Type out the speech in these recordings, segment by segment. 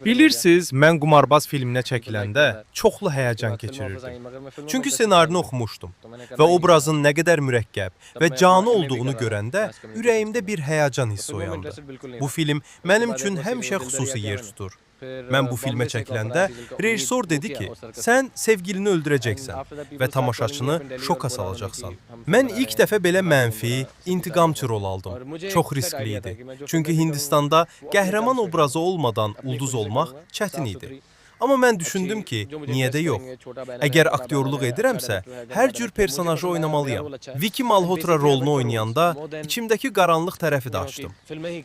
Bilirsiniz, mən Qumarbaz filminə çəkiləndə çoxlu həyəcan keçirirdim. Çünki ssenarini oxumuşdum və obrazın nə qədər mürəkkəb və canlı olduğunu görəndə ürəyimdə bir həyəcan hissi oyandı. Bu film mənim üçün həmişə xüsusi yer tutur. Mən bu filmə çəkiləndə rejissor dedi ki, sən sevgilini öldürəcəksən və tamaşaçını şoka salacaqsan. Mən ilk dəfə belə mənfi, intiqamçı rol aldım. Çox riskli idi. Çünki Hindistanda qəhrəman obrazı olmadan ulduz olmaq çətin idi. Amma mən düşündüm ki, niyə də yox? Əgər aktyorluq edirəmsə, hər cür personajı oynamalıyam. Vicky Malhotra rolunu oynayanda içimdəki qaranlıq tərəfi də açdım.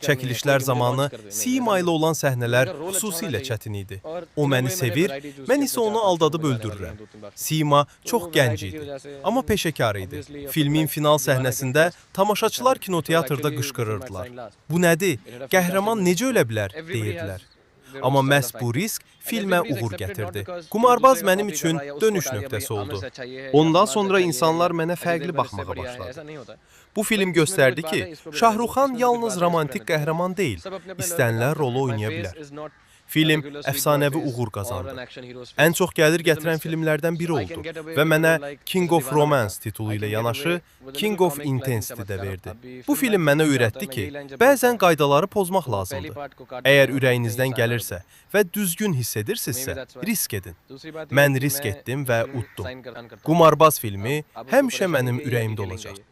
Çəkilişlər zamanı Sima ilə olan səhnələr xüsusilə çətin idi. O məni sevir, mən isə onu aldadıb öldürürəm. Sima çox gənc idi, amma peşəkar idi. Filmin final səhnəsində tamaşaçılar kinoteatrda qışqırırdılar. "Bu nədir? Qəhrəman necə ölə bilər?" deyirdilər. Amma məhz bu risk filmə uğur gətirdi. Qumarbaz mənim üçün dönüş nöqtəsi oldu. Ondan sonra insanlar mənə fərqli baxmağa başladı. Bu film göstərdi ki, Şahruxan yalnız romantik qəhrəman deyil, istənilən rolu oynaya bilər. Film əfsanəvi uğur qazandı. Ən çox gəlir gətirən filmlərdən biri oldu və mənə King of Romance titulu ilə yanaşı King of Intensity də verdi. Bu film mənə öyrətdi ki, bəzən qaydaları pozmaq lazımdır. Əgər ürəyinizdən gəlirsə və düzgün hiss edirsinizsə, risk edin. Mən risk etdim və utdum. Qumarbaz filmi həmişə mənim ürəyimdə olacaq.